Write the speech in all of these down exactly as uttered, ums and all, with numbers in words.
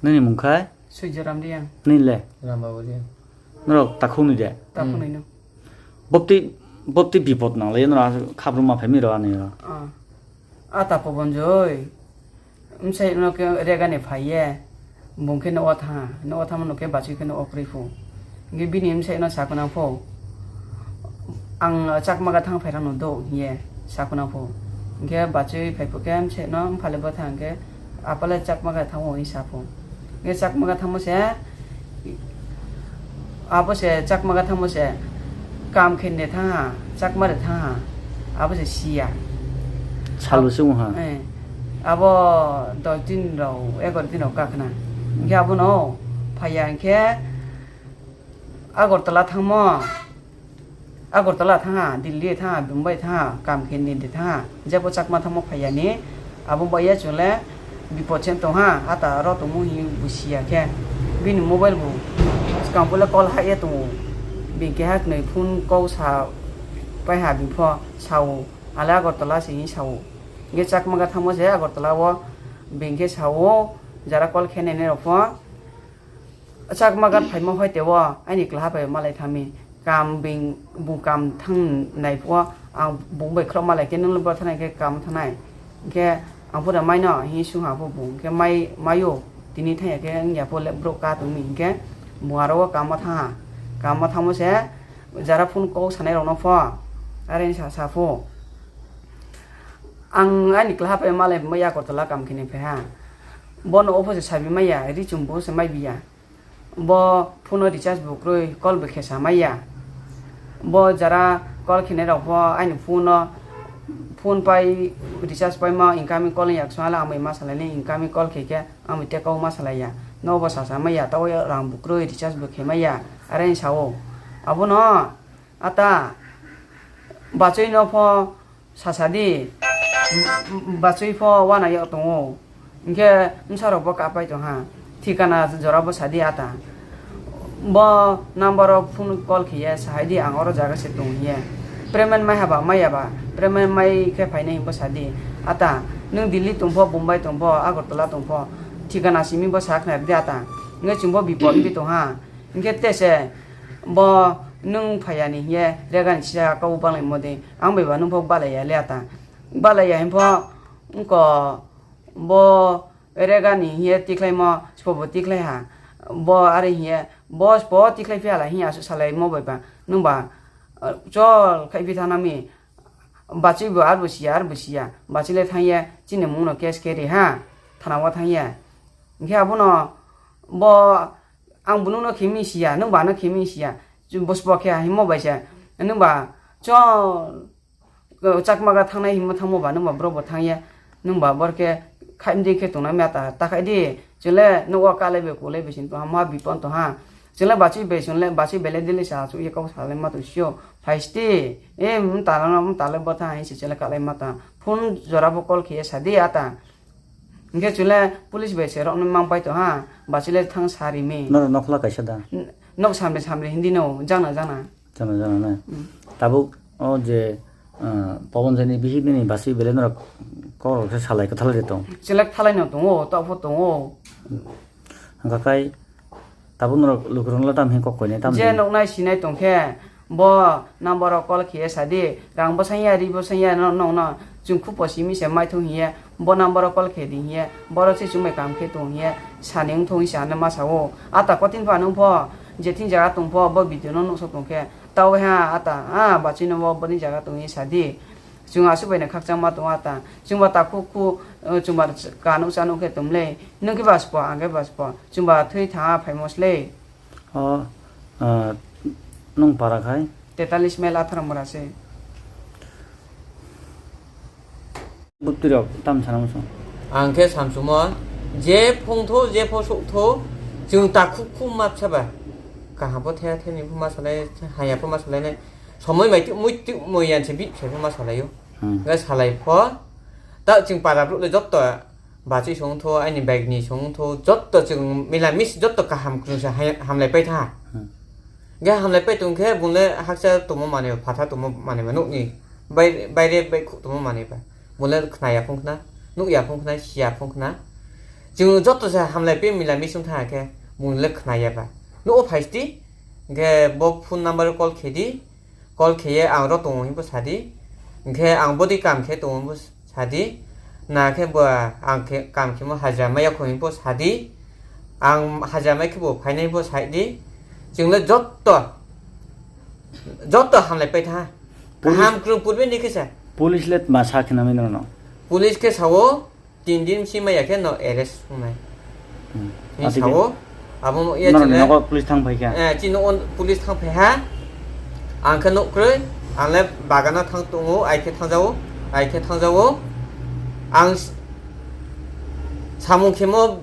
Nini mung khai? Swijaram Riang. Nini le? Rambabuli. Norok takhuk ni de? Takhuk ni no. Bopti, bopti bipot nang le, norok khabruma phai mi ro ani ro. Ah. Ata Pobon joi. Msai no ke regani phai ye. Bung khe no o tha, no o tha no ke bachwi khe no o krwi phu. Ngi bini msai no sakuna phu. Ang Chakma ga thang phairang no do hiye sakuna phu. Hinkhe bachwi phai phu khe msai no mphale bo thang khe apale Chakma ga thango hi sa phu. Hinkhe Chakma ga thangmo se abo se Chakma ga thangmo se kam khe ne thang ha, Chakma re thang ha. Abo se siya. Salu se wng ha. Eh, abo dos din rok, egaro din rok kakhna. Hinkhe abono phaiya hinkhe Agartala thangmo, Agartala thangha, Delhi thangha, Bombay thangha, kam khe nini thangha, jebo Chakma thangmo phaiyani, abo baiya chwle bipot se tongha, ata aro tongmo hinwi busiya khe, bini mobile bo swkang pole call haiya tongo, bini keha kwnwi phone kok sa paiha bipho sao, ale Agartala se hinwi sao, hinkhe Chakma ga thangmo se Agartala o bini khe sao, jara call khe nini rokpho. Chakma gat phaima hoi teo, aini klaha bai malai thami. Kam bing, bung kam thang nai pho, ang bung bai khorok malai khe nung bo thanai khe kam thanai. Hinkhe ang pura mai no, hi sung ha pho bung. Hinkhe mai, maio, tini thang ya khe wng ya pho le bro ka tong mi hinkhe bung aro o kam o thang ha. Kam o thangmo se jara phone kok sanai rok no pho. Are sa sa pho. Ang aini klaha bai malai mai ya Agartala kam khe ni phai ha. Bono office sabi maya, ri chum bo se mai biya. Bo phone o recharge bo kwrwi, call bo khe sa maya. Bo jara call khenai rok bo aini phone o, phone pai recharge paima incoming call wngya, swngla ang bai ma salai ni incoming call khe khe ang bai tei kok ma salai ya. No bo sa sa maya, tei rang bo kwrwi recharge bo khe maya, are wng sa o. Abono ata bachwi no pho Sasa di, m-, m-, bachwi pho wana yok tongo. Hinkhe bwsarok bo kapai tongha. Thikana jora bo sadi ata. Bo number o phone call khiye sahai di ang oro jaga se tong hiye. Payment mai haba mai yaba, payment mai khe phainai hinbo sadi. Ata, nwng Delhi tongpho, Bombay tongpho, Agartala tongpho, thikana simi bo sa khna rwdi ata. Hinkhe chwngbo bipot wngwi tongha. Hinkhe tese bo nwng phaiya ni hiye regani sisa kau balai modi, ang bai ba nwng phok balai ya le ata. Balai ya hinpho wngko bo regani hiye tikhlaimo spo bo tikhlai ha. Bo are hiye bo spo tikhlai phiya lai hiya aswk salai mo bai ba nwng ba, eh, chol khai phi thana mi. Bachwi bo ar bo siya, ar bo siya. Bachwi le thang ya, chini mung no case khe ri ha. Thana o thang ya. Hinkhe abono bo Ang bo nwngno khe ming siya, nwng ba ano khe ming siya. Bwsbo khe himo bai se. Nwng ba chol, Chakma ga thangnai himo thangmo ba nwng ba borok bo thang ya. Nwng ba bor khe khaimdi khe tongna mya ta, ta khai di. Chwle nwng o kalai bai kulai bai sin tongha, ma bipon tongha. Chwle bachwi bai chwle bachwi belai dili sa, chukya kok salai ma tong sio. Phaisti, e, mtala no, mtala bo tha hai se chwle kalai ma ta. Phone jora bo call khe sa di ata. Hinkhe chwle police bai se rokno mang pai tong ha, bachwi le thang sa rimi. Norok nokhola kaisa da? N-, nok samre samre hindi no, jana jana. Jana jana na. Mm. Tabuk o je, ah, Pawan Jani bihik nini bachwi belai norok kok rok se salai kwthalai de tong. Chwle thalai no tongo, topho tongo. Hwnkha kai Tabuk norok lukurokno tam hwnwi kok koinai tamni? Je nuknai sinai tongkhe, bo number o call khiye sadi, rang bwsanya, ri bwsanya, no, nokno chwng khupo simi se maithung hiye, bo number o call khe di hiye, borok se chwngbai kam khe tong hiye, sani wngthung se ano masa o. Ata kotin pha nung pho, je thing jaga tong pho, bo video no nuksa tongkhe, tao ha ata, ah, bachwi no bo boni jaga tong hi sadi. Chwng aswk bai no khakchangma tongo ata. Chwngba takhuk khu, uh, chwngba kanuk chanuk khe tongmle. Nwng khe baspo, ang khe baspo. Chwngba thwi thangha phaimosle. O, uh, nwng para khai? Tetalis mile atharo mora se. Bwtwirok tam sana muchung. Ang khe samsumo, je phungtho, je pho suktho, chwng takhuk khu mapsa ba. Kaham pho thaya thani pho ma salai, haya pho ma salai nai. Somoi bai twi mui twi mui yan se bit se ma salai o. Hmm. Ga salai pho. Ta chwng para bro le jotto bachwi song tho, ani bag ni song tho, jotto chwng mila mis jotto kaham kunu sa hai-, hamlai pai tha. Hmm. Ga hamlai pai tong khe bung le haksa tomo mane, phatha tomo mane ma nuk ni. Bai, bai re bai khu tomo mane ba. Bung le khna ya phung khna, nuk ya phung khna, si ya phung khna. Chwng joto se hamlai pi mila misung tha khe mung le khna ya ba. No o phai sti, hwnkhe bo phone number call khe di, call khe ye ang ro tongo hinpo sa di, hwnkhe ang bodi kam khe tongo hinpo sa di, na khe bo ang khe kam khe mo hajra maya kho hinpo sa di, ang hajra mai khe bo phainai hinpo sa di, chwng le joto, joto hamlai pai tha. Police Kaham kwrwng purbe ni khe sa. Police le ma sa khe nami no no. Police khe sao, tin din si maya khe no arrest wngnai. Hmm. Ni Ati sao, khe? Abo mo iya Norok chile. Nogo police thang phai kha? Eh, chini on police thang phai ha. Ang khe nuk kroi, ang le bagana thang tongo, ai khe thang jao, ai khe thang jao. Ang s-, samung khe mo,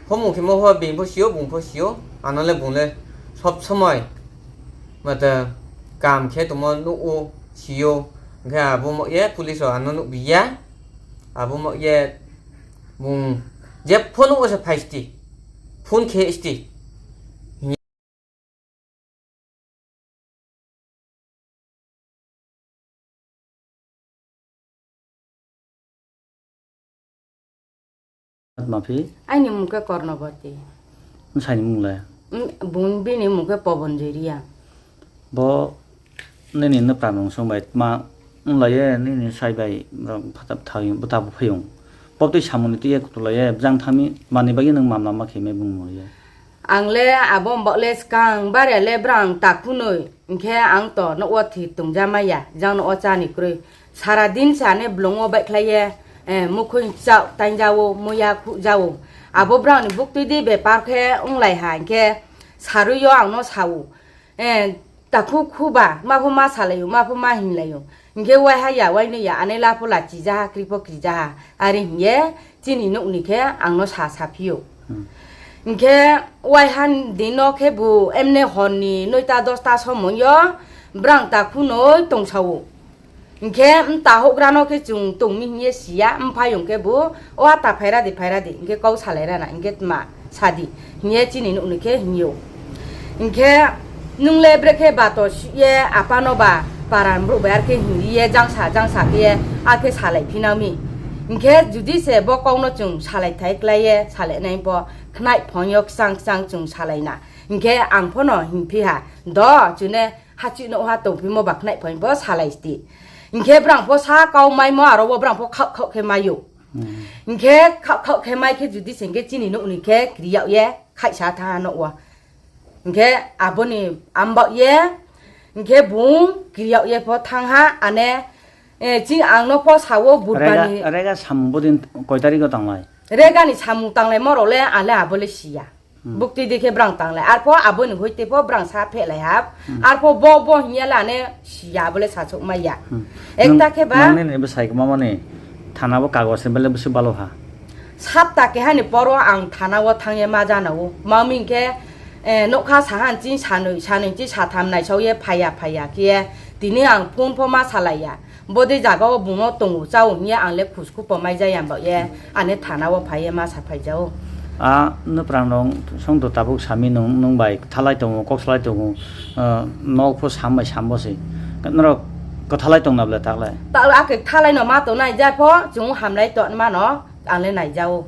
homung khe mo ho bini pho sio, bung pho sio, ano le bung le sob somoi. Mata kam khe tongmo nukgo, sio, hwnkhe abo mo ye police rok ano nukliya, abo mo ye bung je phone o se phai sti, phone khe sti. Atma phi? Aini mung khe Kornoboti. Bwsaini mung le? Mm, bung bini mung khe Pobon Joria. Bo nini nwpra nung song bai tma wng lai ye, nini sai bai borok phatab thai bwta bo phai wng. Bo twi samung ni twi ye kutu lai ye, bjang thangmi manwi bagwi nwng mamla ma khe me bung mung ye. Ang le abo mbok le swkang bare le brang takhunoi, hwnkhe ang to nokgo thir tongja maya, jang nokgo chani kwrwi. Sara din se ane bolongo baikhlai ye, eh, mukhung chao tainjao, muya khujao. Abo brang ni buktui di bepar khe wng lai ha, hwnkhe sarui yo ang no sao. Eh, takhu khuba, ma pho ma salai o, ma pho ma hinlai o. Hwnkhe waiha ya, wainwi ya, ane lapho la chijaha, kripho krijaha. Are hiye, chini nokni khe ang no sa sa phio. Hmm. Hwnkhe waiha dino khe bo emne hor ni noita dosta somoi yo brang takhu noi tong sao. Hwnkhe mta houhgra no khe chwng tongmi hiye siya, mphai hwnkhe bo, "O ata phaira di, phaira di," hwnkhe kok salai rana, hwnkhe tma sadi hiye chini nokni khe hinyo. Hwnkhe nung le brekhe bato suye apa no ba paran borok bai arkhe hinri ye jangsa jangsa khe ye arkhe salai phinami. Hwnkhe judi se bo kok no chwng salai thai klai ye salai nai bo khnai phone yo kwchang kwchang chwng salai na. Hwnkhe ang phono hinphi ha, "Do, chwne hachwi no ha tongphimo ba khnai phone bo salai sti." Hwnkhe brang pho sa kau maimo aro bo brang pho khak khak khe maio. Hmm. Hwnkhe khak khak khe mai khe judi se hwnkhe chini nokni khe kri yag ye khaisa tha ha nokgo. Hwnkhe aboni ambak ye, hwnkhe bung kri yag ye pho thang ha ane, eh, chini ang no pho sao Rega, Budbani. Rega samung bodin koi tarikh o tanglai? Rega ni samung tanglai morok le ale abo le siya. Hmm. Bukti dikhe brang tanglai. Arpho aboni hoite pho brang sa phelai hap. Hmm. Arpho bo bo hinya lane siya bole sachuk maya. Hmm. Ekta khe ba nang nini bwsai kwmamani thana o kagoj ni bele bwswk balo ha. Sapta keha ni poro ang thana o thangye ma jana o. Mami hwnkhe, eh, nokha sahan chin sanwi sanwi chi satham naisao ye phaiya phaiya khe tini ang phone pho ma salaiya. Bodi jaga o bung no tongo chao hinya ang le khus khupo mai jaya ba ye ane thana o phai ye ma sa phai jao. A, nwprang rong song to tabuk sami nung, nung bai thalai tongo, kok salai tongo, ah, nok pho sam bai sam bo se. Norok kwthalai tong na bwle tak le? Ta, a khe thalai no ma to nai ja pho, chwng hamlai to ma no, ang le nai jao.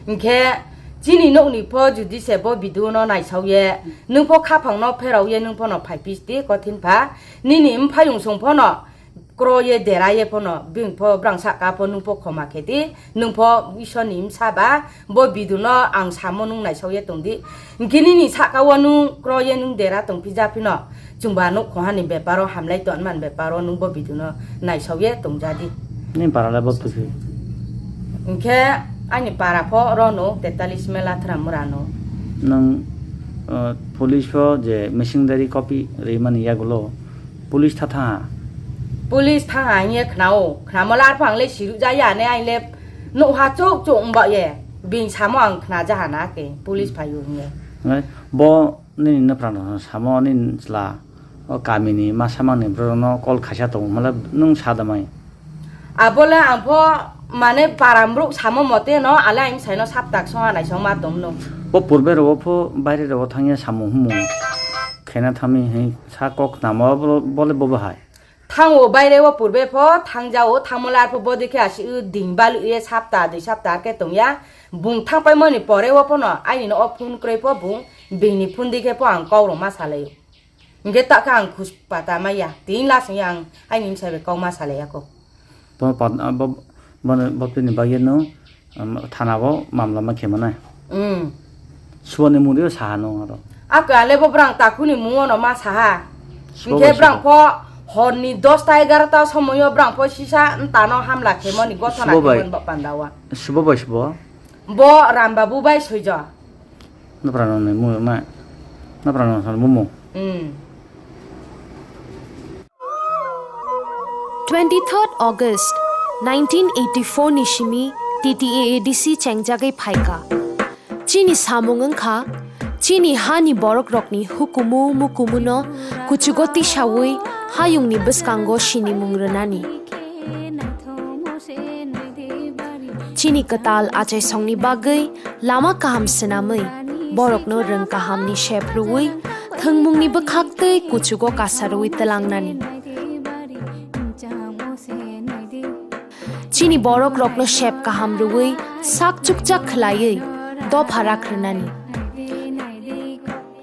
Hwnkhe chini nokni pho judi se bo video no naisao ye, nung pho khaphang no pherao ye nung pho no phai pis di kothin pha, nini mphayung song pho no, kro ye dera ye phono, bini pho brang saka pho nung pho khoma khe di, nung pho Isor ni bsa ba, bo video no ang samo nung naisao ye tong di. Hwnkhe nini saka o nung kro ye nung dera tong phi ja phino, chwng ba nuk khoha ni bepar o hamlai ton man bepar o nung bo video no naisao ye tong ja di. Nini para le bo twi phi? Hwnkhe ani para pho ro no tetalis mela thra mura no. Nung, uh, police pho je missing diary copy ri mani yagulo, Police tha tha. Police tha ha hiye khnao. Khnamo lar phang le siru ja ya ne ai le no ha chok chok mba ye. Bing samo ang khna ja ha na ke police phayu hiye. Ngai bo nini nupra no samo nini chla o kami ni masa mang ni bro no call khaisa tongo mala nung sa da mai. Abole ang pho mane param bro samo mote no ale ang sai no saptak song anai song ma tong no. Bo purbe ro pho baire ro thangya samo humo. Khena thami hi sa kok namo bole bo bahai. Thango baire o purbe pho thangjao, thangmole arpho bodi khe asi u ding balu ye sapta dui sapta khe tongya. Bung thangpaimani pore o pono aini no o phone kwrwi po bung bini phone dikhe po ang kok rok ma salai o. Hingke takha ang khuspata maya, tin lasing ang aini msai bai kok ma salai ako. Bo pat-, bo, bo, bo tini bagwi no, um, thana bo mamla ma khe manai. Hmm. Suboni mungri o saha no aro. Ako ale bo brang takhuni mungo no ma saha. Subo Hingke bai brang subo. Po horni dosta egarota somoyo brang po sisa ntano hamla khemoni gothona Subo bai. Khemon ba pandawa. Subo bai subo. Bo Rambabu bai soijo. Napra no ni mu ma. Napra no san bumu. Hmm. Twenty-third August nineteen eighty-four ni simi T T A A D C chengjagwi phaikha. Chini samung wngkha, chini hani borokrokni hukumu mukumuno kuchugo tisawi hayungni bwskango sinimung rwnani. Chini kwtal achaisongni bagwi lama kaham swnamwi, borokno rwng kahamni sep rwui, thwngmungni bwkhak tei kuchugo kasarwi twlangnani. Chini borokrokno sep kaham rwui sak chukchak khwlaiwi dopha rakhrwnani.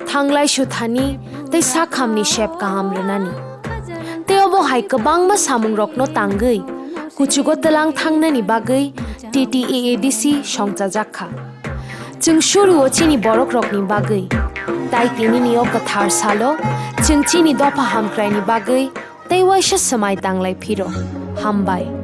Thanglai suthani tei sakhamni sep kaham rwnani. Tei obo hai kwbangma samungrokno tangwi kuchugo twlang thangnani bagwi T T A A D C songchajak kha. Chwng suruo chini borokrokni bagwi. Tai tinini o kwthar salo chwng chini dopha hamkraini bagwi tei waisa swmai tanglai phiro. Hambai.